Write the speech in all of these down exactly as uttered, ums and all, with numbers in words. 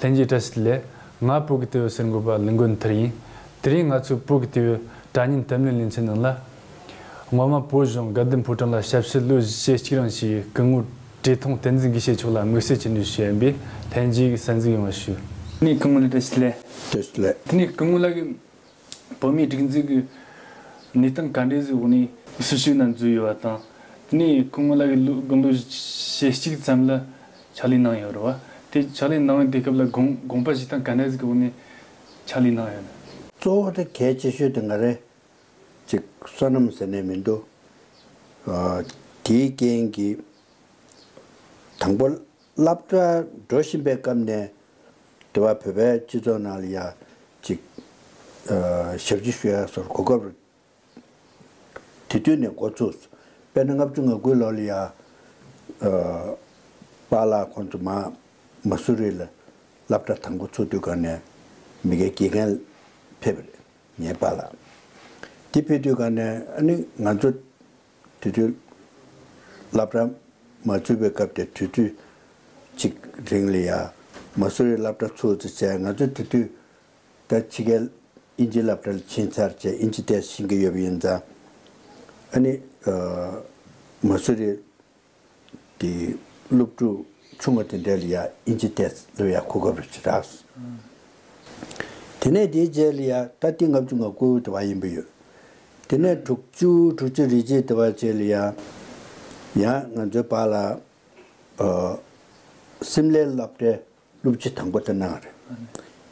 ལྷན་རྒྱས་བཀྲ་ཤིས་བདེ་ལེགས། ང་བོད་ཀྱི་དེབ་ཟེར་འགོད་པ་ལིང་དགོན་མཐར་ཡིན། དེ་རིང་ང་ཚོས་བོད་ཀྱི་དེབ་དྲ་བརྙན་དེབ་ལེན་ལེ་ཚན་ནང་ལ། ངོ་མ་བོད་གཞུང་དགའ་ལྡན་ཕོ་བྲང་ལ་ཞབས་ཕྱི་ལོ་ཞེ་གཅིག་རིང་བྱས་པའི་སྐུ་ངོ་བཀྲས་མཐོང་བསྟན་འཛིན་དགེ་བཤེས་མཆོག་ལ་དམིགས་བསལ་གྱི་འགྲེལ་བཤད་ཞུ་ཡ་ཡིན་པས་ལྷན་རྒྱས་ཀྱིས་གསན་གཟིགས་ཡོང་བ་ཞུ། དེ་ནས་སྐུ་ངོ་ལགས་བཀྲ་ཤིས་བདེ་ལེགས། བཀྲ་ཤིས་བདེ་ལེགས། དེ་ནས་སྐུ་ངོ་ལགས་ཀྱིས། བོད་མིའི་སྒྲིག་འཛུགས་ཀྱི་གནས་སྟངས་ག་འདྲ་ཞིག་འོག་ནས་སྲི་ཞུ་ནང་འཛུལ་ཡོད་པ་དང་། དེ་ནས་སྐུ་ངོ་ལགས་ཀྱིས་ལོ་དགུང་ལོ་ཞེ་གཅིག་ཙམ་ལ་ཕྱག་ལས་གནང་ཡོད་རེད་བ། དེ་ཕྱག་ལས་གནང་བའི་དུས་སྐབས་ལ་དགོངས་དགོངས་པ་བཞེས་སྟངས་ག་འདྲ་ཞིག་གི་འོག་ནས་ཕྱག་ལས་གནང་ཡོད་ན། གཙོ་བོ་དེ་གལ་ཆེ་ཤོས་དེ་ང་རེ་ཅིག་བསོད་ནམས་ཟེར་ནས་མི་འདུག་ཨ། དེའི་རྐྱེན་གྱིས་དང་པོ་སློབ་གྲྭ་འགྲོ་བཞིན་པའི་སྐབས་ནས་དེ་བ་བོད་པའི་སྤྱི་ཚོགས་ནང་ལ་ཡ་ཅིག་ཨ། ཞབས་ཕྱི་ཞུ་ཡ་སོགས་གོ་སྐབས་དེ་དུས་ནས་འགོ་ཚུགས། དཔེར་ན་ལྔ་བཅུ་ང་དགུ་ལོ་ལ་ཡ་ཨ། པཱ་ལགས་ཁོང་ཚོ་མ་མ་སུ་རི་ལ་སློབ་གྲྭ་དང་པོ་ཚུགས་དུས་ག་ནས་མི་སྒེར་དགེ་རྒན་ཕེབས་པ་རེད། ངའི་པཱ་ལགས། དེ་ཕེབས་དུས་ག་ནས་ཨ་ནི་ང་ཚོ་དེ་དུས་སློབ་གྲྭ་མ་ཚུགས་པའི་སྐབས་དེ་དུས་ཚོད་གཅིག་རིང་ལ་ཡ་མ་སུ་རི་སློབ་གྲྭ་ཚུགས་ཚེ་བྱས། ང་ཚོ་དེ་དུས་ད་ཕྱི་རྒྱལ་དབྱིན་ཇི་སློབ་གྲྭ་ལ་ཕྱིན་ཚར་བྱས་དབྱིན་ཇི་ཏོག་ཙམ་ཤེས་ཀྱི་ཡོད་པ་ཡིན་ཙང་། ཨ་ནི་ཨ། མ་སུ་རི་དེ་སློབ་ཕྲུག་ཆུང་ངུ་དེ་འདྲ་ལ་ཡ་དབྱིན་ཇི་ཏོག་ཙམ་སློབ་ཡ་གོ་སྐབས་རེ་ཅིག་རག་སོང་། དེ་ནས་དེའི་རྗེས་ལ་ཡ་ད་དེ་ལྔ་བཅུ་ང་དགུ་དེ་བ་ཡིན་པ་ཡོད། དེ་ནས་དྲུག་ཅུ་དྲུག་ཅུ་རེ་གཅིག་དེ་བ་རྗེས་ལ་ཡ་ཡང་ང་ཚོའི་པཱ་ལགས་ཨ། སིམ་ལའི་སློབ་གྲྭའི་སློབ་སྤྱི་དང་པོ་དེ་གནང་རེད།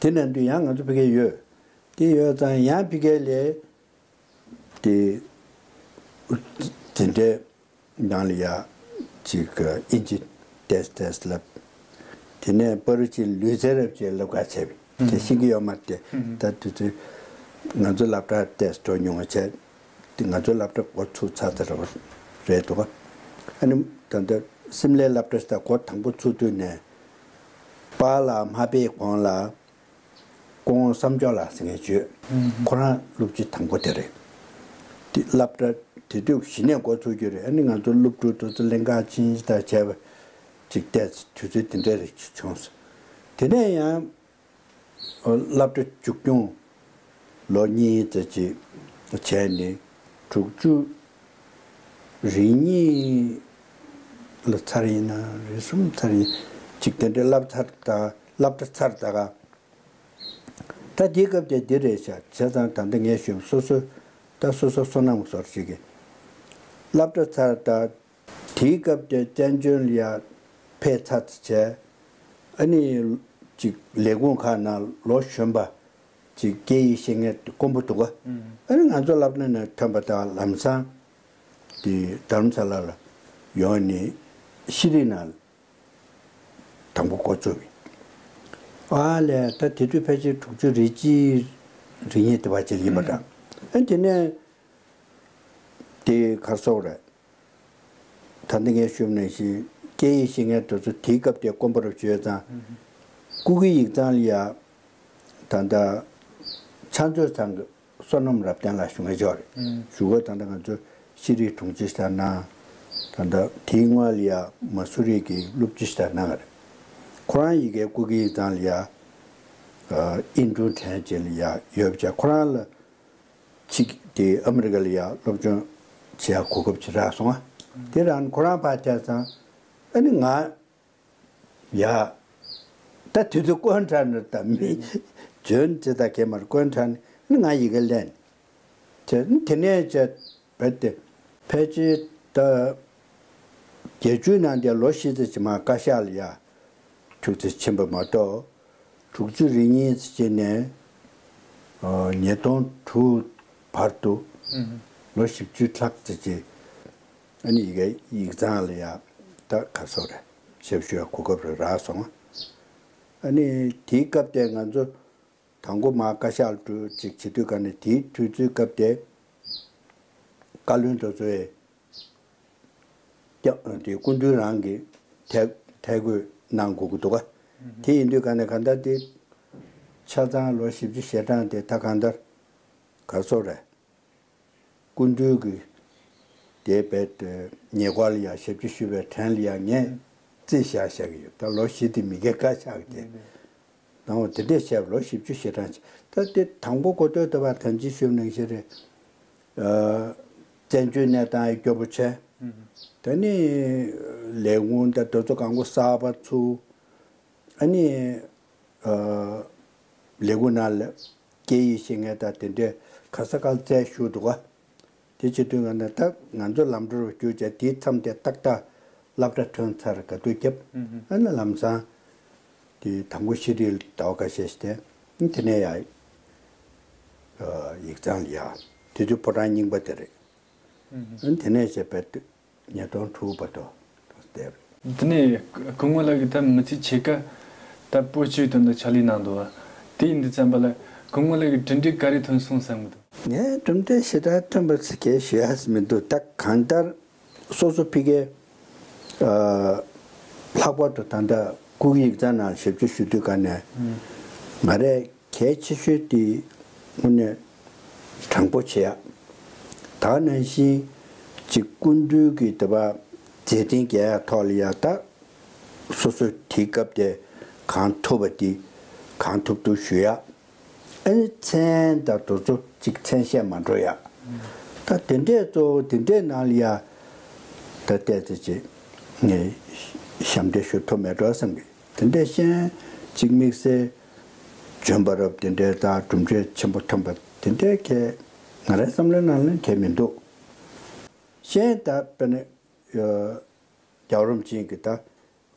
དེ་ནས་དུས་ཡང་ང་ཚོ་ཕ་གིར་ཡོད། དེ་ཡོད་ཙང་ཡང་ཕ་གི་ལ་དེ་དེ་འདྲའི་ནང་ལ་ཡ་ཅིག་དབྱིན་ཇི་ཏོག་ཙམ་ཏོག་ཙམ་བསླབ། དེ་ནས་པ་རུ་ཅི་ལུས་རྩལ་རབ་ཅིག་བསླབ་ག་བྱས་པས། དེ་ཤེས་ཀྱི་ཡོད་མ་རེད་དེ། ད་དུས་ཚོད་ང་ཚོ་སློབ་གྲྭ་ཏོག་ཙམ་འགྲོ་མྱོང་བ་བྱས། དེ་ང་ཚོ་སློབ་གྲྭ་འགོ་ཚུགས་ཚར་ཚར་བ་རེད་འདུག་ག་ཨ་ནི་ད་ལྟ་སིམ་ལའི་སློབ་གྲྭ་ཞིག་ད་འགོ་དང་པོ་ཚུགས་དུས་ནས་པཱ་ལགས་མ་ཕེབས་གོང་ལ། སྐུ་ངོ་བསམ་འབྱོར་ལགས་ཟེར་མཁན་བརྗོད། ཁོ་རང་སློབ་སྤྱི་དང་པོ་དེ་རེད། དེ་སློབ་གྲྭ་དེ་དུས་གཞི་ནས་འགོ་ཚུགས་རྒྱུ་རེད། ཨ་ནི་ང་ཚོ་སློབ་ཕྲུག་དེ་ཚོ་གླིང་ག་ཕྱིན་ཅི་ད་བྱས་པ་ཅིག་བལྟས་ཚེ་དུས་ཚོད་དེ་འདྲ་རེ་བྱུང་སོང་། དེ་ནས་ཡང་སློབ་གྲྭ་མཇུག་སྐྱོང་ལོ་གཉིས་ཙམ་ཅིག་བྱས་ནས་དྲུག་ཅུ་རེ་གཉིས་ལ་ཚར་ཡིན་ན་རེ་གསུམ་ཚར་ཡིན་ཅིག་དེ་འདྲའི་སློབ་ཚར་ད་སློབ་གྲྭ་ཚར་ད་ག་ད་དེའི་སྐབས་དེ་འདི་རེད་ཤག་བྱས་ཙང་ད་ལྟ་ངས་ཞུས་སོ་སོ་ད་སོ་སོ་བསོད་ནམས་སོར་ཞིག་གི་སློབ་གྲྭ་ཚར་ད་དེའི་སྐབས་དེ་བཙན་བྱོལ་ལ་ཡ་ཕེབས་ཚར་ཚེ་བྱས། ཨ་ནི་ཅིག་ལས་ཁུངས་ཁག་ནང་ལོ་གཞོན་པ་ཅིག་སྐད་ཡིག་ཤེས་མཁན་དཀོན་པོ་འདུག་ག་ཨ་ནི་ང་ཚོ་སློབ་གྲྭ་ནས་ཐོན་པ་དང་ལམ་སང་དེ་རྡ་རམ་ས་ལ་ལ་ཡོང་ནས་ཤེས་རིག་ནང་དང་པོ་འགོ་བཙུགས་པས། ཨ་ལས་ད་དེ་དུས་ཕལ་ཆེར་དྲུག་ཅུ་རེ་གཅིག་རེ་གཉིས་དེ་བ་ཅིག་ཡིན་པ་འདྲ། ཨ་དེ་ནས་དེ་གར་སོགས་རེད། ད་ལྟ་ངས་ཞུས་ནང་བཞིན་སྐད་ཡིག་ཤེས་མཁན་དེ་ཚོ་དེའི་སྐབས་དེ་དཀོན་པོ་རབ་བྱོས་ཙང་། སྐུ་སྒེར་ཡིག་ཚང་ལ་ཡ་ད་ལྟ་ཕྱག་མཛོད་ཚང་གི་བསོད་ནམས་རབ་བརྟན་ལགས་ཞུ་མཁན་ཅིག་ཡོད་རེད། ཞུ་སྒོ་ད་ལྟ་ང་ཚོ་ཤེས་རིག་དྲུང་ཆེ་ཞིག་དང་ན། ད་ལྟ་དེའི་སྔོན་ལ་ཡ་མ་སུ་རི་གི་སློབ་སྤྱི་ཞིག་དང་ན་ག་རེད། ཁོ་རང་ཡི་གེ་སྐུ་སྒེར་ཡིག་ཚང་ལ་ཡ་ཨིན་ཀྲུང་ཕྲན་ཅིག་ལ་ཡ་ཡོད་པ་བྱས་ཁོ་རང་ལ། གཅིག་དེ་ཨ་མི་རི་ཀ་ལ་ཡ་སློབ་སྦྱོང་བྱེད་ཡ་གོ་སྐབས་ཅིག་རག་སོང་ང་། དེ་རང་ཁོ་རང་ཕར་ཐད་ཙང་ཨ་ནི་ང་ཡ་ད་དུས་ཚོད་དཀོན་དྲགས་ནི་ད་མི་འཇོན་ཅི་ད་གེ་མར་དཀོན་དྲགས་ནི་ང་ཡི་གེ་ལེན་དེ་དེ་ནས་ཅི་བེད་དེ་ཕལ་ཆེར་ད་བརྒྱད་ཅུའི་ནང་དེ་ལོ་བཞི་ཙམ་ཅིག་མ་བཀའ་ཤག་ལ་ཡ་ཐུག་ཚེ་ཕྱིན་པ་མ་གཏོགས། དྲུག་ཅུ་རེ་གཉིས་ཙམ་ནས་ཉིས་སྟོང་དྲུག་བར་དུ་ལོ་བཞི་བཅུ་ལྷག་ཙམ་ཅིག་ཨ་ནི་ཡི་གེ་ཡིག་ཚང་ལ་ཡ་ད་ག་སོ་རེད་ཞབས་ཞུ་ཡ་གོ་སྐབས་རེ་རག་སོང་། ཨ་ནི་དེའི་སྐབས་དེ་ང་ཚོ་དང་པོ་མ་བཀའ་ཤག་ལ་འགྲོ་ཅིག་བྱེད་དུས་ག་ནས་དེའི་དུས་ཚོད་སྐབས་དེ་བཀའ་བློན་དེ་ཚོས། ཀྱང་དེ་སྐུ་མདུན་རང་གིས་ཐད་ཐད་བསྐོས་གནང་དགོས་ཀྱི་འདུག་ག་དེ་ཡིན་དུས་ག་ནས་གང་ལྟར་དེ་ཆ་ཚང་ལོ་བཞི་བཅུ་ཞེ་གྲངས་དེ་ད་གང་ལྟར་ག་སོ་རེད། སྐུ་མདུན་གྱི་དེ་བེད་ཉེ་འཁོར་ལ་ཡང་ཞབས་ཕྱི་ཞུ་བའི་གྲས་ལ་ཡང་ངས་རྩིས་བཞག་བཞག་གི་ཡོད། ད་ལོ་བཞི་དེ་མི་སྒེར་བཀའ་ཤག་གི་དེ། གནང་བ་དེ་འདྲས་བྱས་པ་ལོ་བཞི་བཅུ་ཞེ་གྲངས་ཅིག་ད་དེ་དང་པོ་འགོ་སྟོད་དུ་བ་ཐམས་ཅད་ཞུ་ནང་བཞིན་རེད། བཙན་བྱོལ་གནས་སྟངས་སྐྱོ་པོ་བྱས། ད་ནི་ལས་ཁུངས་དང་དེ་ཚོ་གང་གོ་གསར་པ་ཚུགས། ཨ་ནི་ལས་ཁུངས་ནང་ལ་སྐད་ཡིག་ཤེས་མཁན་དང་དེ་འདྲས་ག་ས་ག་རྩལ་ཞུགས་འདུག་ག་དེ་བྱེད་དུས་ང་ནི་ད་ང་ཚོ་ལམ་འགྲོ་རུ་བསྐྱོད་བྱས་དེའི་མཚམས་དེ་ཏག་ཏག་སློབ་གྲྭ་ཐོན་ཚར་ག་དུས་རྒྱབ། ཨ་ནི་ལམ་སང་དེ་དང་པོ་ཤེས་རིག་ཟླ་བ་ཁ་ཤས་ཤིག་བསྟན། དེ་ནས་ཡ་ཡིག་ཚང་ལ་ཡ་དེ་དུས་ཕོ་བྲང་རྙིང་པ་དེ་རེད། དེ་ནས་བྱས་པའི་ཉིས་སྟོང་དྲུག་བར་དུ་བསྡད། དེ་ནས་སྐུ་ངོ་ལགས་ཀྱིས་ད་མི་ཚེ་ཕྱེད་ཀ་ད་བོད་སྤྱིའི་དོན་དུ་ཕྱག་ལས་གནང་འདུག་བ། དེ་ཡིན་དུས་ཙམ་པ་ལ་སྐུ་ངོ་ལགས་ཀྱི་གྲུབ་འབྲས་ག་རེ་ཐོན་སོང་བསམ་གྱི་འདུག་ངས་གྲུབ་འབྲས་ཞེ་དྲག་ཐོན་པ་ཟེར་མཁན་ཞུ་ཡ་མི་འདུག་ད་གང་ལྟར་སོ་སོ་ཕ་གིའི་ལྷག་པར་དུ་ད་ལྟ་སྐུ་སྒེར་ཡིག་ཚང་ནང་ཞབས་ཕྱི་ཞུ་དུས་ག་ནས་ང་རས་གལ་ཆེ་ཤོས་དེ་དངོས་གནས་དྲང་པོ་བྱེད་ཡ། ད་ནང་བཞིན་གཅིག་སྐུ་མདུན་གྱི་དེ་བ་མཛད་འཕྲིན་རྒྱས་ཡ་ཐོག་ལ་ཡ་ད་སོ་སོ་དེའི་སྐབས་དེ་གང་ཐུབ་པ་དེ་གང་ཐུབ་ཐུབ་ཞུ་ཡ། ཨ་ནི་མཚན་དང་དེ་ཚོ་གཅིག་མཚན་ཤས་མ་འགྲོ་ཡ། ད་དེ་འདྲས་གཙོ་བོ་དེ་འདྲས་ནང་ལ་ཡ་ད་བལྟས་ཚེ་ཅིག་ངས་ཞབས་འདེགས་ཞུ་ཐུབ་མེད་འགྲོ་བསམ་གི། དེ་འདྲས་ཤན་གཅིག་དམིགས་བསལ་བྱོན་པ་རབས་དེ་འདྲས་དང་གྲུབ་འབྲས་ཆེན་པོ་ཐོན་པ་དེ་འདྲས་གལ་ང་རའི་བསམ་བློའི་ནང་ལ་གལ་མི་འདུག་ཤན་ད་དཔེར་ན་རྒྱལ་བ་རིན་པོ་ཆེ་གི་ད་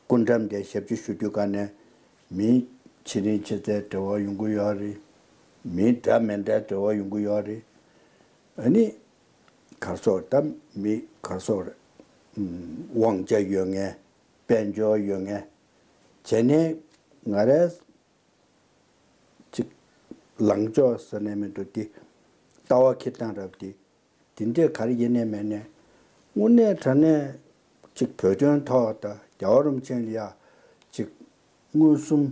སྐུ་འགྲམ་དེ་ཞབས་ཕྱི་ཞུ་དུས་ག་ནས་མི་ཕྱི་རིང་ཕྱི་གསལ་འབྲེལ་བ་ཡོང་གི་ཡོད་རེད། མི་འདྲ་མི་འདྲ་འབྲེལ་བ་ཡོང་གི་ཡོད་རེད། ཨ་ནི་གར་སོགས་ད་མི་གར་སོགས་རེད། དབང་ཆ་ཡོད་མཁན་དཔལ་འབྱོར་ཡོད་མཁན་བྱས་ནས་ང་རས་ཅིག་ལངས་ཕྱོགས་ཟེར་ནས་མི་འདུག་དེ་ལྟ་བ་འཁྱེར་སྟངས་རབ་དེ་དེ་འདྲས་ག་རེ་ཡིན་ནས་མེད་ནས་དངོས་གནས་དྲང་གནས་ཅིག་བོད་དོན་ཐོག་དང་རྒྱལ་བ་རིན་པོ་ཆེ་ལ་ཡ་ཅིག་མངོན་སུམ་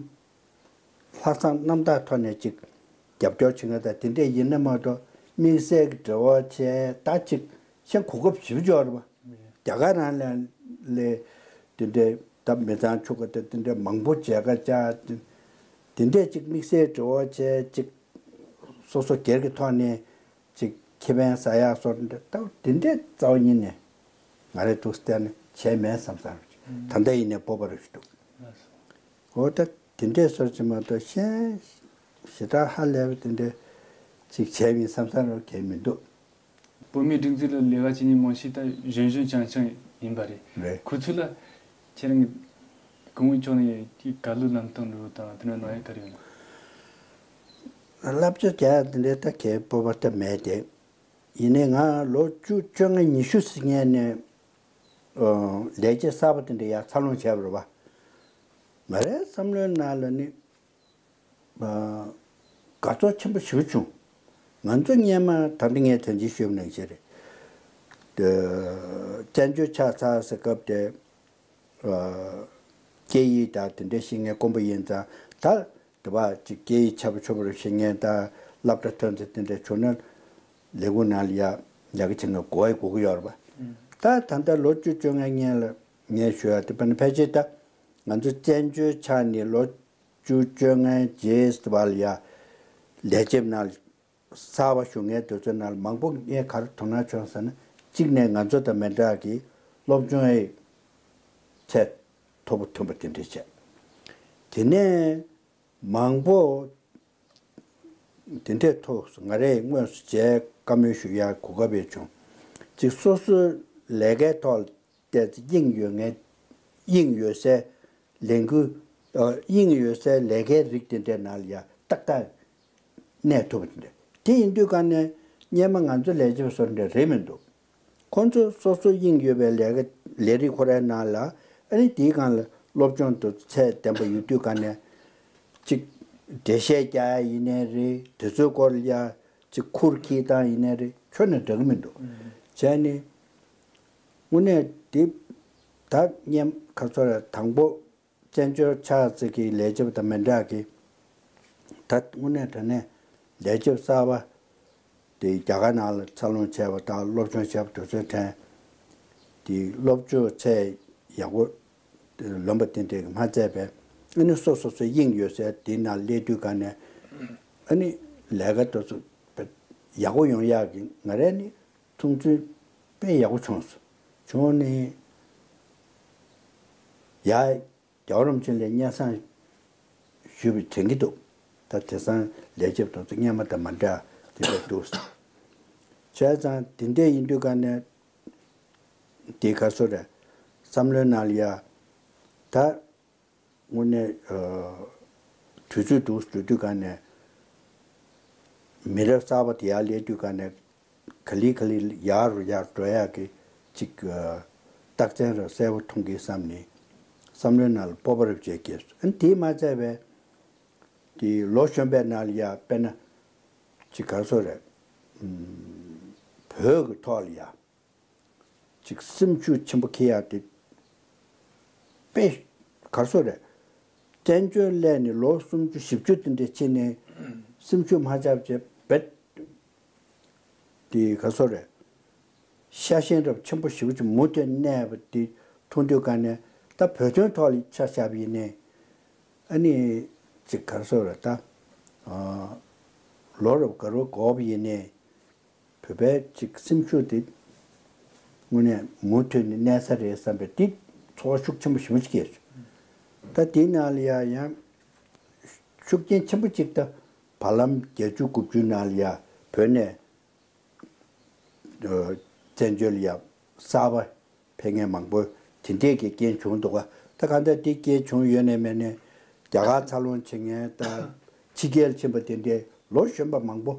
ལྷག་བསམ་རྣམ་དག་ཐོག་ནས་ཅིག་རྒྱབ་སྐྱོར་བྱེད་མཁན་དང་དེ་འདྲས་ཡིན་ན་མ་གཏོགས་དམིགས་བསལ་གྱི་འབྲེལ་བ་བྱས་ད་ཅིག་ཤེས་གོ་སྐབས་ཞིབ་འཇོག་རེད་པ། རྒྱ་གར་རང་ལ་ལས་དེ་འདྲའི་ད་མི་ཚང་ཆུ་ཁ་དེ་དེ་འདྲའི་མང་པོ་མཇལ་ཁ་བཅར། དེ་འདྲས་ཅིག་དམིགས་བསལ་འབྲེལ་བ་བྱས་ཅིག་སོ་སོ་སྒེར་གྱི་ཐོག་ནས་ཅིག་ཁེ་ཕན་ཟ་ཡག་སོགས་འདྲ་ད་དེ་འདྲས་རྩ་བ་ཉིད་ནས་ང་རེ་ཐུགས་གཏན་ནས་བྱས་མེད་བསམ་བསམ་ད་ལྟ་ཡིན་ནས་སྤོབས་པ་རེ་ཞུ་འདུག་འོ་ད་དེ་འདྲས་སོར་ཅིག་མ་གཏོགས་གཞན་ཞེ་དྲག་ཧ་ལས་པ་དེ་འདྲས་ཅིག་བྱས་མིན་བསམ་བསམ་རོགས་གལ་མི་འདུག་བོད་མིའི་སྒྲིག་འཛུགས་ལ་ལས་ཀ་བྱེད་མཁན་མང་ཤོས་ད་གཞོན་གཞོན་རྐྱང་རྐྱང་ཡིན་པ་རེད། རེད། ཁོ་ཚོ་ལ་ཁྱེད་རང་གི་སྐུ་ངོ་མཆོག་ནས་ག་ལུ་ལམ་སྟོན་འགྲོ་དང་དེ་འདྲ་གནང་ཡ་ག་རེ་ཡོད་ན། བསླབ་བྱ་རྒྱག་དེ་འདྲའི་ད་གའི་སྤོབས་པ་ད་མེད་དེ། ཡིན་ནའི་ང་ལོ་བཅུ་བཅོ་ལྔ་ཉི་ཤུ་ཟིན་མཁན་ནས་ལས་བྱེད་གསར་པ་དེ་འདྲ་ཡར་འཚར་ལོངས་བྱས་པ་རེད་པ། ང་རའི་བསམ་བློའི་ནང་ལ་ནི། དགའ་ཚོར་ཆེན་པོ་ཞེ་པོ་བྱུང་། ང་ཚོ་སྔོན་མ་ད་ལྟ་ངས་དོན་ཆེན་ཞུས་པ་ནང་བཞིན་རེད། བཙན་བྱོལ་ཆགས་ཚར་ཟེར་སྐབས་དེ། སྐད་ཡིག་དང་དེ་འདྲ་ཤེས་མཁན་དཀོན་པོ་ཡིན་ཙང་ད་དེ་བ་ཅིག་སྐད་ཡིག་ཆ་པོ་ཆོ་པོ་རུ་ཤེས་མཁན་དང་སློབ་གྲྭ་ཐོན་ཚེ་དེ་འདྲ་བྱུང་ན་ལས་ཁུངས་ནང་ལ་ཡ་ཡག་གི་བྱེད་མཁན་དགོས་ཡ་དགོས་ཀྱི་ཡོད་རེད་པ། ད་ད་ལྟ་ལོ་བཅུ་བཅོ་ལྔ་སྔོན་ལ་ངས་ཞུ་ཡ་དེ་དཔེར་ན་ཕལ་ཆེར་ད་ང་ཚོ་བཙན་བྱོལ་ཆགས་ནས་ལོ་བཅུ་བཅོ་ལྔའི་རྗེས་སུ་བར་ལ་ཡ་ལས་བྱེད་ནང་གསར་པ་ཞུགས་མཁན་དེ་ཚོའི་ནང་ལ་མང་པོ་ངས་ག་རེ་དོ་སྣང་བྱུང་ཟེར་ན་གཅིག་ནས་ང་ཚོ་དང་མི་འདྲ་གི་སློབ་སྦྱོང་ཡི་ཚད་མཐོ་པོ་ཐོན་པ་དེ་འདྲ་བྱས། དེ་ནས་མང་པོ་དེ་འདྲའི་ཐོག་སུ་ང་རས་དངོས་སུ་མཇལ་བཀའ་མོལ་ཞུ་ཡ་གོ་སྐབས་ཡོད་བྱུང་། གཅིག་སོ་སོའི་ལས་ཀའི་ཐོག་ལ་བལྟས་ཚེ་དབྱིངས་ཡོད་ངེས། དབྱིངས་ཡོད་སའི་ལས་འགུལ། ཨ། དབྱིངས་ཡོད་སའི་ལས་ཀའི་རིགས་དེ་འདྲའི་ནང་ལ་ཡང་ཏག་ཏག་གནས་ཐུབ་པ་དེ་འདྲ། དེ་ཡིན་དུས་ག་ནས་སྔོན་མ་ང་ཚོ་ལས་བྱེད་པ་ཚོ་འདྲ་རེད་མི་འདུག་ཁོང་ཚོ་སོ་སོ་དབྱིངས་ཡོད་པའི་ལས་ཀ་ལས་རིགས་ཁོ་རའི་ནང་ལ་ཨ་ནི་དེའི་སྒང་ལ་སློབ་སྦྱོང་དུ་ཚད་ལྡན་པ་ཡོད་དུས་ག་ནས་ཅིག་འགྲེལ་བཤད་རྒྱག་ཡ་ཡིན་ནའི་རེད། དེ་ཚོའི་སྐོར་ལ་ཡ་ཅིག་ཁུར་འཁྱེར་སྟངས་ཡིན་ནའི་རེད། ཁྱོན་ནས་འདྲ་གི་མི་འདུག་བྱས་ནས། དངོས་གནས་དེ་ད་སྔོན་ཁ་སོ་ར་དང་པོ་བཙན་བྱོལ་ཆགས་ཚེ་གི་ལས་བྱེད་པ་དང་མི་འདྲ་གི། ད་དངོས་གནས་དྲང་གནས་ལས་བྱེད་པ་གསར་པ་དེ་རྒྱ་གར་ནང་ལ་འཚར་ལོངས་བྱས་པ་དང་སློབ་སྦྱོང་བྱས་པ་དེ་ཚོའི་ཐད་དེ་སློབ་སྦྱོང་ཚད་ཡག་པོ་ལོན་པ་དེ་འདྲས་མ་བཙལ་བས་ ཨ་ནི་སོ་སོ་སོའི་དབྱིངས་ཡོད་སའི་དེ་ནང་སླེབས་དུས་ག་ནས་ཨ་ནི་ལས་ཀ་དེ་ཚོ་ཡག་པོ་ཡོང་ཡག་གི་ང་རའི་ནི་མཐོང་ཚུལ་དཔེ་ཡག་པོ་བྱུང་སོང་། བྱུང་ནས་ཡ། རྒྱལ་བ་རིན་པོ་ཆེ་ལ་སྙན་སེང་ཞུས་པ་དྲན་གྱི་འདུག། ད་དེང་སང་ལས་བྱེད་དེ་ཚོ་སྔོན་མ་དང་མ་འདྲ་དེ་འདྲ་འདུག། བྱས་ཙང་དེ་འདྲ་ཡིན་དུས་ག་ནས་དེ་ག་སོ་རེད། བསམ་བློའི་ནང་ལ་ཡ་ད་དངོས་གནས་དུས་ཚོད་འདུག་འགྲོ་དུས་ག་ནས་མི་རབས་གསར་པ་དེ་ཡར་སླེབས་དུས་ག་ནས། ག་ལེ་ག་ལེ་ཡར་རུ་ཡར་འགྲོ་ཡག་གི་ཅིག་རྟགས་མཚན་རུ་གསལ་པོ་མཐོང་གི་བསམ་ནས་བསམ་བློའི་ནང་ལ་སྤོབས་པ་རུ་བྱས་སྐྱེས་སོང་། ཨ་ནི་དེས་མ་ཚད་པའི་དེ་ལོ་གཞོན་པའི་ནང་ལ་ཡ་དཔེར་ན་ཅིག་ག་རེ་ཟེར་དགོས་རེད། བོད་ཀྱི་ཐོག་ལ་ཡ་ཅིག་སེམས་ཤུགས་ཆེན་པོ་འཁྱེར་ཡག་དེ་དཔེ་ག་རེ་ཟེར་དགོས་རེད། བཙན་བྱོལ་སླེབས་ནས་ལོ་སུམ་ཅུ་བཞི་བཅུ་དེ་འདྲ་ཕྱིན་ནས་སེམས་ཤུགས་མ་ཆག་བྱས་རྦད་དེ་ག་རེ་ཟེར་དགོས་རེད། ཤ་ཞེན་རབ་ཆེན་པོ་ཞེ་པོ་ཅིག་མུ་མཐུད་གནས་པ་དེ་མཐོང་དུས་ག་ནས་ད་བོད་དོན་ཐོག་ལ་ཆ་བཞག་པ་ཡིན་ནའི་ཨ་ནི་ཅིག་ག་རེ་ཟེར་དགོས་རེད། ད་ལོ་རབས་ག་རེ་འགོར་བ་ཡིན་ནའི་བོད་པའི་ཅིག་སེམས་ཤུགས་དེ་དངོས་གནས་མུ་མཐུད་ནས་གནས་ས་རེད་བསམ་པའི་དེ་ཚོར་བ་ཤུགས་ཆེན་པོ་ཞེ་པོ་ཅིག་སྐྱེས་བྱུང་། ད་དེའི་ནང་ལ་ཡ་ཡང་ཤུགས་རྐྱེན་ཆེན་པོ་ཅིག་ད་བར་ལམ་བརྒྱད་ཅུ་དགུ་བཅུ་ནང་ལ་ཡ་བོད་ནས་བཙན་བྱོལ་ལ་ཡ་གསར་པ་ཕེབས་མཁན་མང་པོ་དེ་འདྲས་ཀྱི་རྐྱེན་བྱུང་འདུག་ག། ད་གང་ལྟར་དེ་རྐྱེན་བྱུང་ཡོད་ནའི་མེད་ནའི་རྒྱ་གར་འཚར་ལོངས་བྱེད་མཁན་དང་ཕྱི་རྒྱལ་ཕྱིན་པ་དེ་འདྲས་ལོ་གཞོན་པ་མང་པོ་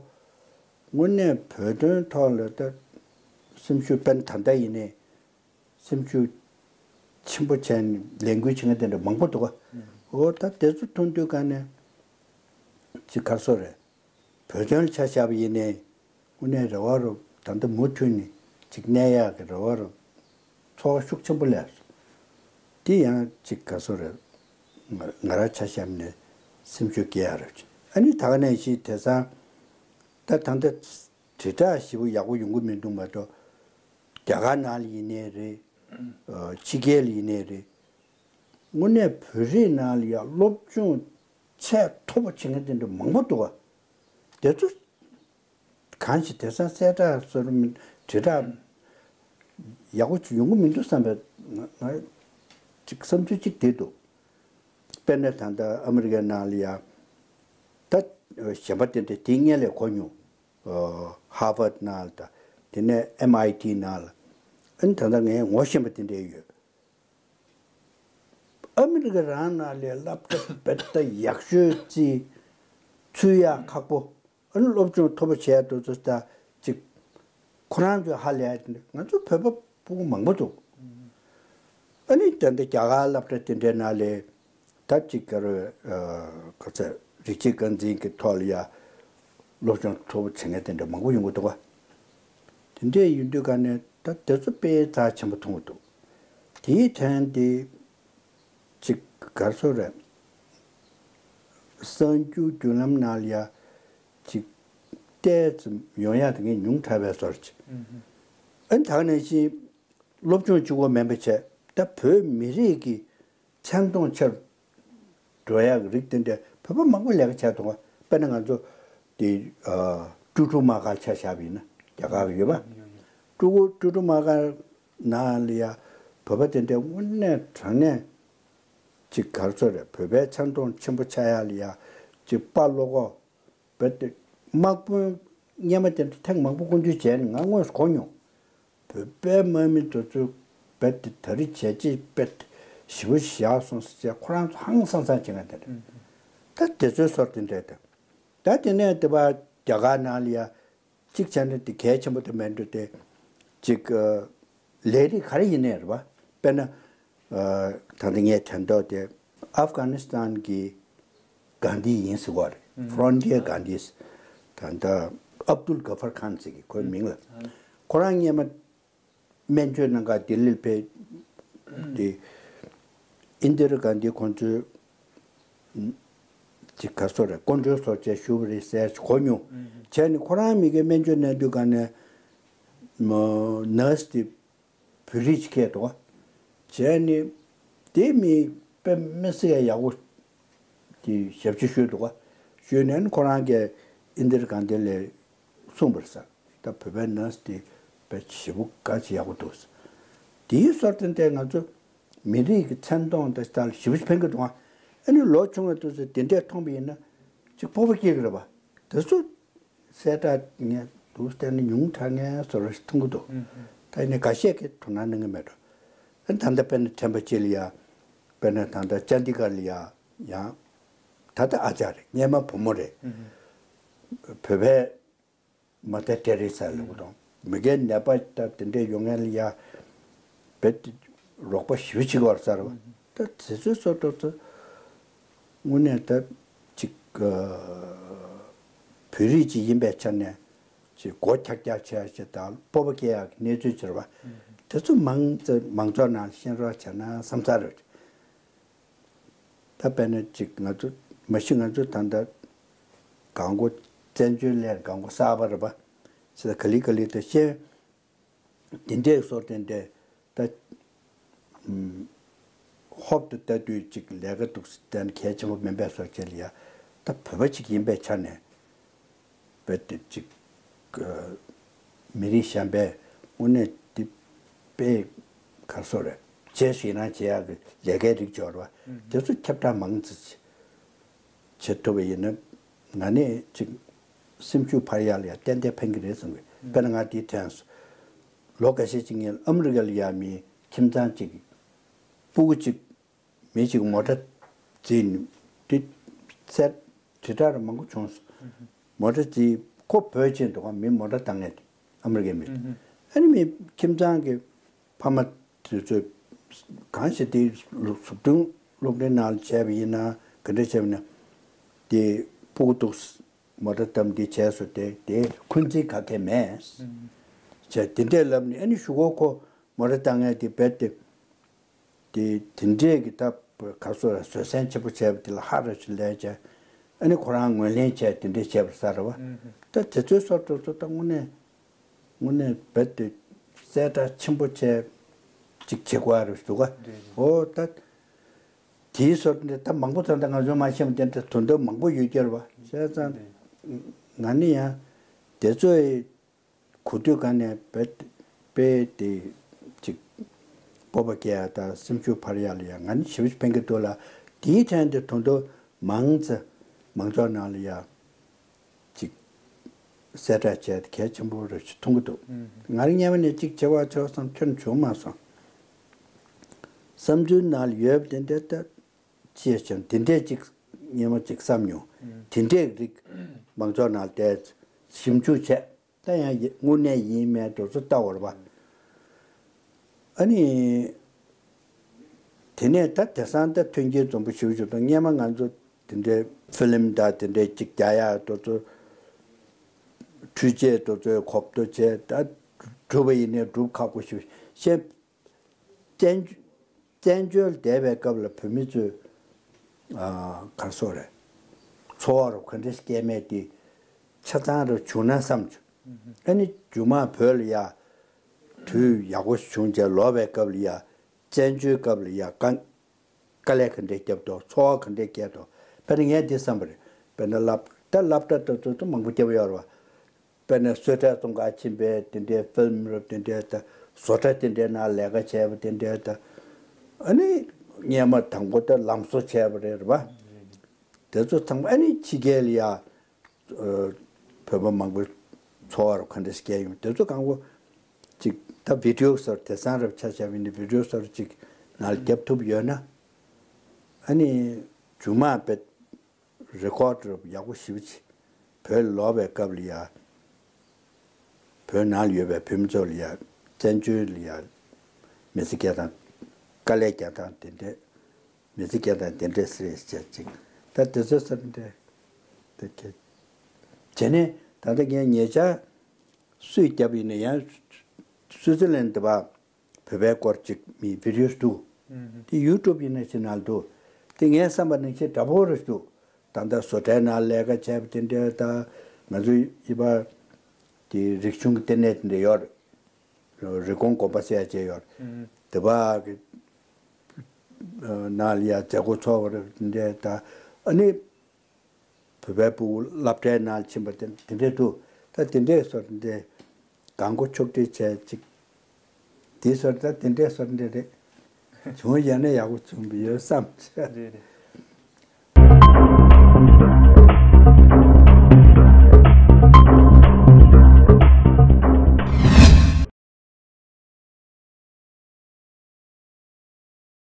དངོས་གནས་བོད་དོན་ཐོག་ལ་ད་སེམས་ཤུགས་དཔེར་ན་ད་ལྟ་ཡིན་ནའི་སེམས་ཤུགས་ཆེན་པོ་བྱས་ནས་ལས་འགུལ་བྱེད་མཁན་དེ་འདྲ་མང་པོ་འདུག་ག། འོ་ད་དེ་ཚོ་མཐོང་དུས་ག་ནས་ཅིག་ག་རེ་ཟེར་དགོས་རེད། བོད་དོན་ལ་ཆ་བཞག་པ་ཡིན་ནའི་དངོས་གནས་རེ་བ་རུ་ད་ལྟ་མུ་མཐུད་ནས་ཅིག་གནས་ཡག་གི་རེ་བ་རུ་ཚོར་བ་ཤུགས་ཆེན་པོ་སླེབས་སོང་། དེ་ཡང་ཅིག་ག་རེ་ཟེར་དགོས་རེད། ང་ང་རང་ཆ་བཞག་ནས་སེམས་ཤུགས་སྐྱེ་ཡག་རེད། ཨ་ནི་ད་ག་ནང་བཞིན་དེང་སང་ད་ད་ལྟ་དྲིལ་བསྒྲགས་ཞེ་པོ་ཡག་པོ་ཡོང་གི་མི་འདུག་མ་གཏོགས་རྒྱ་གར་ནང་ལ་ཡིན་ནའི་རེད། ཕྱི་རྒྱལ་ལ་ཡིན་ནའི་རེད། དངོས་གནས་བོད་རིགས་ནང་ལ་ཡང་སློབ་སྦྱོང་ཚད་མཐོ་པོ་བྱེད་མཁན་དེ་འདྲ་མང་པོ་འདུག་ག། དེ་ཚོ་གང་ཞིག་དེང་སང་གསལ་བསྒྲགས་སོགས་དྲིལ་བསྒྲགས་ཡག་པོ་ཅིག་ཡོང་གི་མི་འདུག་བསམ་པའི་ང་ང་ཅིག་བསམ་ཚུལ་ཅིག་དེ་འདུག། དཔེར་ན་ད་ལྟ་ཨ་མི་རི་ཀའི་ནང་ལ་ཡང་ད་གཞན་པ་དེ་འདྲ་དེ་སྔོན་ལ་གོ་མྱོང་། ཧར་ཝརཌ་ནང་ལ་དང་དེ་ནས་ཨེམ་ཨའི་ཊི་ནང་ལ་ཨ་ནི་ད་ལྟ་ངས་ངོ་ཤེས་པ་དེ་འདྲ་ཡོད། ཨ་མི་རི་ཀ་རང་ནང་ལས་སློབ་གྲྭ་རྦད་དེ་ཡག་ཤོས་ཅིག་ཚུད་ཡག་ཁག་པོ། ཨ་ནི་སློབ་སྦྱོང་མཐོ་པོ་བྱས་འདུག་ཚོ་ད་ཅིག་ཁོ་རང་ཚོས་ཧ་ལས་ཡ་དེ་འདྲ་ང་ཚོ་བོད་པ་ཕྲུ་གུ་མང་པོ་འདུག། ཨ་ནི་ད་ལྟ་རྒྱ་གར་སློབ་གྲྭ་དེ་འདྲའི་ནང་ལས་ད་ཅིག་ག་རེ་ག་ཚད་རིགས་གཅིག་རྐང་འཛིན་གྱི་ཐོག་ལ་ཡ་སློབ་སྦྱོང་མཐོ་པོ་བྱེད་མཁན་དེ་འདྲ་མང་པོ་ཡོང་གི་འདུག་ག། དེ་འདྲས་ཡིན་དུས་ག་ནས་ད་དེ་ཚོ་དཔེ་རྩ་ཆེན་པོ་མཐོང་གི་འདུག། དེའི་ཐད་དེ་ཅིག་ག་རེ་ཟེར་རེད། གསར་འགྱུར་བརྒྱུད་ལམ་ནང་ལ་ཡ་ཅིག་བལྟས་ཙམ་ཡོང་ཡག་དེ་ངས་ཉུང་དྲགས་པའི་བཟོ་འདྲ་ཅིག། ཨ་ནི་ད་ག་ནང་བཞིན་སློབ་སྦྱོང་གཅིག་པོ་མིན་པ་བྱས་ད་བོད་མི་རིགས་ཀྱི་མཚན་མཐོང་ཆེར་འགྲོ་ཡག་གི་རིགས་དེ་འདྲ་བོད་པ་མང་པོ་ལས་ཀ་བྱས་འདུག་ག། དཔེར་ན་ང་ཚོ་དེ་ཀྲུ་ཀྲུ་མ་ཀར་ཆ་བཞག་པ་ཡིན་ན་རྒྱ་གར་གི་ཡོད་པ། ཀྲུ་ཀྲུ་ཀྲུ་མ་ཀར་ནང་ལ་ཡ་བོད་པ་དེ་འདྲ་དངོས་གནས་དྲང་གནས་ཅིག་ག་རེ་ཟེར་རེད། བོད་པའི་མཚན་མཐོང་ཆེན་པོ་ཆགས་ཡག་ལ་ཡ་ཅིག་དཔའ་བློ་ཁོག་རྦད་དེ་དམག་དཔོན་སྔོན་མ་དེ་འདྲ་ཐེངས་མང་པོ་སྐུ་མདུན་མཇལ་ནས་ང་དངོས་སུ་གོ་མྱོང་། བོད་པའི་དམག་མི་དེ་ཚོ་རྦད་དེ་ད་རེས་བྱས་རྗེས་རྦད་དེ་ཞེ་པོ་བཞག་སོང་ཟེར་བྱས་ཁོ་རང་ཚོ་ཧང་སང་སང་བྱེད་མཁན་དེ་འདྲ། ད་དེ་ཚོའི་སོར་དེ་འདྲ་དང་། ད་དེ་ནས་དེ་པར་རྒྱ་གར་ནང་ལ་ཡ་གཅིག་བྱས་ན་དེ་གལ་ཆེན་པོ་དེ་མིན་འགྲོ་དེ་གཅིག་ལས་རིགས་ག་རེ་ཡིན་ནའི་རེད་པ། དཔེར་ན། ད་ལྟ་ངས་དྲན་ཐོག་དེ་ཨབ་གྷ་ནི་སི་ཐན་གྱི་གྷན་དྷི་ཡིན་ཟེར་བ་རེད། ཧྥོ་རོན་ཊི་ཡར་གྷན་དྷི་ཟེར། ད་ལྟ་ཨབ་དུལ་གྷ་ཧྥར་ཁཱན་ཟེར་གི་ཁོའི་མིང་ལ། ཁོ་རང་སྔོན་མ་སྨན་བཅོས་གནང་ག་ལྡི་ལིར་ཕེབས་དེ་ཨིན་དི་ར་གྷན་དྷི་ཁོང་ཚོའི་ཅིག་ག་སོ་རེད་སྐུ་མགྲོན་ཚོ་བཅས་ཞུ་བ་རེད་ཟེར་གོ་མྱོང་། བྱས་ནས་ཁོ་རང་མི་གའི་སྨན་བཅོས་གནང་དུས་ག་ནས་ནར་སི་དེ། བོད་རིགས་ཅིག་སྐད་འདུག་བྱས་ནས་དེ་མི་དཔེ་མི་སྲིད་ཡག་ཡག་པོ་ དེ་ཞབས་ཕྱི་ཞུས་འདུག་ག་ཞུས་ནས་ཁོ་རང་གིས་ཨིན་དིར་གྷན་དྷི་ལ་གསུངས་པ་རེད་ཟེར། ད་བོད་པའི་ནར་སི་དེ་དཔེ་ཞེ་པོ་གལ་ཆེ་ཡག་པོ་འདུག་ཟེར། དེའི་སོར་ཐེངས་དེ་ང་ཚོ་མི་རིགས་ཀྱི་མཚན་མཐོང་དང་ལྟ་ཞེ་པོ་ཕན་གྱི་འདུག་ཨ་ནི་ལོ་ཆུང་བའི་དུས་སུ་དེ་འདྲས་མཐོང་པ་ཡིན་ན་ཅིག་སྤོབས་པ་སྐྱེ་གི་རེད་པ། དེ་ཚོ་གསལ་བསྒྲགས་ངས་འདུག་བལྟས་ན་ཉུང་དྲགས་ངས་བཟོ་འདྲ་ཞིག་མཐོང་གི་འདུག་ད་ཡིན་ནའི་འགའ་ཤས་ཀྱིས་དོ་སྣང་གནང་གི་མེད་འགྲོ། ཨ་ནི་ད་ལྟ་དཔེར་ན་ཁྲེན་པ་ཅི་ལ་ཡ། དཔེར་ན་ད་ལྟ་ཅན་དི་གར་ལ་ཡ། ཡང་། ད་ལྟ་ཨ་ཅག་རེད། སྔོན་མ་བུ་མོ་རེད། བོད་པའི་མ་དར་ཏེ་རེ་ས་ལབ་དང་མི་རྒན་ནད་པ་ད་དེ་འདྲས་ཡོང་མཁན་ལ་ཡ། བེད་རོགས་པ་ཞུ་ཅིག་བར་ས་རེད་པ། ད་དེ་ཚོའི་སོ་ཏོག་ཏོ་དངོས་གནས་ད་ཅིག་བོད་རིགས་ཅིག་ཡིན་པའི་ཆ་ནས་ཅིག་མགོ་འཁྱག་འཁྱག་བྱས་ཞེས་དང་སྤོབས་པ་སྐྱེ་ཡག་གི་གནས་ཚུལ་ཅིག་རེད་པ། དེ་ཚོ་མང་ཙམ་མང་ཚོགས་ནང་ཤེས་རོགས་བྱས་ན་བསམ་ས་རེད། ད་དཔེར་ན་ཅིག་ང་ཚོ་མ་གཞི་ང་ཚོ་ད་ལྟ་གང་གོ་བཙན་བྱོལ་ལས་གང་གོ་གསར་པ་རེད་པ། ཅི་ད་ག་ལེ་ག་ལེ་ད་ཤེས། འདི་འདྲས་སོར་ཐེངས་འདྲས་ད། ཧོབ་ཏུ་ལྟ་དུས་ཅིག་ལས་ཀ་འདུག་སེ་གལ་ཆེན་པོ་མིན་པའི་བཟོ་བྱས་ལ་ཡ། ད་བོད་པ་ཅིག་ཡིན་པའི་ཆ་ནས་རྦད་དེ་ཅིག་མི་རིགས་གཞན་པས་དངོས་གནས་འདི་དཔེ་གར་སོ་རེད་བྱས་ཞེད་སྣང་བྱེད་ཡག་གི་ལས་ཀའི་རིགས་འབྱོར་བ་དེ་ཚོ་ཁྱབ་བསྒྲགས་མང་ཙམ་བྱེད་ཐུབ་པ་ཡིན་ན་ང་ནི་ཅིག་སེམས་ཤུགས་འཕར་ཡག་ལ་ཡང་ཏན་ཏན་ཕན་གྱི་རེད་བསམ་གི། དཔེར་ན་ང་དེའི་དྲན་སོང་། ལོ་འགའ་ཤས་ཅིག་ངས་ཨ་མི་རི་ཀ་ལ་ཡ་མི་ཁྱིམ་ཚང་ཅིག་སྤུ་གུ་ཅིག་མི་ཅིག་མོ་ཊ་བརྫིས་ནས་དེ་ཚད་དྲིལ་བསྒྲགས་ར་མང་པོ་བྱུང་སོང་། མོ་ཊ་བརྫིས་ཁོ་བོད་ཅན་འདུག་ག་མི་མོ་ཊ་བཏང་མཁན་དེ་ཨ་མི་རི་ཀའི་མི་དེ། ཨ་ནི་མི་ཁྱིམ་ཚང་གི་ཕ་མ་དེ་ཚོས་གང་ཞིག་དེ་གཟུགས་མཐོང་སློབ་གྲྭའི་ནང་ལ་བྱས་པ་ཡིན་ན་ག་འདྲ་བྱས་པ་ཡིན་ན་དེ་སྤུ་གུ་འདུག་མོ་ཊ་བཏང་དེ་བྱས་སོ་དེ་དེ་འཁོན་འཛིན་ག་གེ་མེད། བྱས་དེ་འདྲས་ལབ་ནས་ཨ་ནི་གཞུག་གུ་ཁོ་མོ་ཊ་བཏང་མཁན་དེ་རྦད་དེ། དེ་དེ་འདྲས་ཀྱི་ད་ག་སོ་ར་བཟོད་བསྲན་ཆེན་པོ་བྱས་པ་དེ་ལ་ཧ་ར་ཞིག་ལས་བྱས། ཨ་ནི་ཁོ་རང་ངོས་ལེན་བྱས་དེ་འདྲས་བྱས་པ་ས་རེད་པ། ད་དེ་ཚོའི་སོར་དེ་ཚོ་ད་དངོས་གནས་དངོས་གནས་རྦད་དེ་གསལ་བསྒྲགས་ཆེན་པོ་བྱས་ཅིག་བྱེད་དགོས་རེད་འདུག་ག་འོ་ད་དེའི་སོར་དེ་ད་མང་པོ་ད་ད་ང་ཚོ་མ་ཤེས་པ་དེ་འདྲ་དོན་དག་མང་པོ་ཡོད་ཀྱི་རེད་པ། བྱས་ཙང་ང་ནི་ཡང་དེ་ཚོའི་གོ་དུས་ག་ནས་དཔེ་དཔེ་དེ་ཅིག་སྤོབས་པ་སྐྱེ་ཡ་དང་སེམས་ཤུགས་འཕར་ཡ་ལ་ཡ་ང་ནི་ཞེ་པོ་ཅིག་ཕན་གྱི་འདུག་ལ། དེའི་ཕྲན་དེ་དོན་དུ་མང་ཙམ་མང་ཚོགས་ནང་ལ་ཡ་ཅིག་གསལ་བསྒྲགས་བྱས་ཏེ་གལ་ཆེན་པོ་རེད་ཅེས་མཐོང་གི་འདུག་ང་རང་སྔོན་མ་ནས་ཅིག་བྱེད་པ་ཆོག་བསམ་ཁྱོན་བྱུང་མ་སོང་། བསམ་ཚུལ་ནང་ལ་ཡོད་པ་དེ་འདྲ་ལྟ་ཅེས་བྱུང་དེ་འདྲས་ཅིག་སྔོན་མ་ཅིག་བསམ་མྱོང་། དེ་འདྲས་རིགས་མང་ཚོགས་ནང་བལྟས་ཞིབ་འཇུག་བྱས། ད་ཡང་དངོས་གནས་ཡིན་མིན་དེ་ཚོ་ལྟ་བར་བ། ཨ་ནི། དེ་ནས་ད་དེང་སང་ད་མཐུན་རྐྱེན་འཛོམས་པོ་ཞེ་པོ་ཅིག་དང་སྔོན་མ་ང་ཚོ་དེ་འདྲའི་ཕི་ལིམ་དང་དེ་འདྲའི་ཅིག་རྒྱག་ཡག་དེ་ཚོ། འཕྲུལ་ཆས་དེ་ཚོའི་གོ་བརྡ་བྱས་ད་སྒྲུབ་པ་ཡིན་ནའི་སྒྲུབ་ཁག་པོ་ཞེ་པོ་ཞིག་བཙན་བཙན་བྱོལ་བསྡད་པའི་སྐབས་ལ་བོད་མི་ཚོས་ཨ་ག་རེ་ཟེར་དགོས་རེད། འཚོ་བ་རུ་ག་འདྲ་སྐྱེལ་མེད་དེ་ཆ་ཚང་རུ་བྱུང་ན་བསམ་བྱུང་། ཨ་ནི་རྒྱུ་མ་བོད་ལ་ཡ་དུས་ཡག་པོ་བྱུང་རྗེས་ལོག་པའི་སྐབས་ལ་ཡ་བཙན་བྱོལ་སྐབས་ལ་ཡ་དཀའ་དཀའ་ལས་ག་འདྲས་བརྒྱབ་འདུག་འཚོ་བ་ག་འདྲས་སྐྱེལ་འདུག་དཔེར་ན་ངས་འདི་བསམ་པ་རེད། དཔེར་ན་སློབ་ད་སློབ་གྲྭ་དེ་ཚོ་ཚོ་མང་པོ་བརྒྱབ་ཡོད་རེད་བ། དཔེར་ན་བཟོ་གྲྭ་ཚོང་ཁང་ཕྱིན་པའི་དེ་འདྲའི་ཕིལམ་རབ་དེ་འདྲའི་ད་བཟོ་གྲྭ་དེ་འདྲའི་ནང་ལས་ཀ་བྱས་པ་དེ་འདྲའི་ད་ཨ་ནི་སྔོན་མ་དང་པོ་ད་ལམ་བཟོ་བྱས་པ་རེད་རེད་པ། དེ་ཚོ་ཚང་མ་ཨ་ནི་ཕྱི་རྒྱལ་ལ་ཡ་བོད་པ་མང་པོ་འཚོ་བ་རུ་ག་འདྲ་སྐྱེལ་ཡོང་དེ་ཚོ་གང་པོ་ཅིག་ད་བི་ཌི་ཡོ་སོར་དེང་སང་རབ་ཆ་བྱས་པ་ཡིན་ན་བི་ཌི་ཡོ་སོར་ཅིག་ནང་ལ་རྒྱབ་ཐུབ་ཡོད་ན་ཨ་ནི་མཇུག་མ་དཔེ། རེ་ཀོར་ཌི་ཡག་པོ་ཞེ་པོ་ཅིག་བོད་ལོག་པའི་སྐབས་ལ་ཡ། བོད་ནང་ལ་ཡོད་པའི་བོད་མི་ཚོ་ལ་ཡ། བཙན་བྱོལ་ལ་ཡ། མི་ཚེ་སྐྱེལ་སྟངས། དཀའ་ལས་རྒྱག་སྟངས་དེ་འདྲས། མི་ཚེ་སྐྱེལ་སྟངས་དེ་འདྲས་སེ་རེད་བྱས་ཅིག་ད་དེ་ཚོ་ས་འདྲས། དེ་ཁྱེད། བྱས་ནས་ད་ལྟ་ངས་ཉེ་ཆར་སུས་བརྒྱབ་ཡིན་ན་ཡང་། སུའི་ཙི་ལན་དུ་བ། བོད་པའི་སྐོར་ཅིག་མི་བི་ཌི་ཡོ་འདུག་དེ་ཡུ་ཊུབ་ཡིན་ན་ཅི་ནང་འདུག་དེ་ངས་བསམ་པ་ནང་བཞིན་འདྲ་པོ་རེ་འདུག་ད་ལྟ་བཟོ་གྲྭའི་ནང་ལས་ཀ་བྱས་པ་དེ་འདྲའི་ད་ང་ཚོའི་ཡིན་པ་དེ་རིག་གཞུང་གི་ལྟེ་གནས་དེ་འདྲ་ཡོད་རེད། རི་ཀོན་དགོན་པ་ཟེར་ཡ་བྱས་ཡོད་རེད། དེ་བ་གི་ནང་ལ་ཡ་མཛད་སྒོ་ཚོགས་པ་རེད་དེ་འདྲའི་ད་ ཨ་ནི་བོད་པའི་ཕྲུ་གུ་སློབ་གྲྭའི་ནང་ཕྱིན་པ་དེ་དེ་འདྲས་འདུག་ད་དེ་འདྲས་བཟོ་འདྲ་གང་གོ་ཕྱོགས་སྒྲིག་བྱས་ཅིག་དེ་བཟོ་འདྲ་དེ་འདྲས་བཟོ་འདྲ་རེད། བྱུང་ཡང་ན་ཡག་པོ་བྱུང་བ་ཡོད་བསམ། རེད་རེད།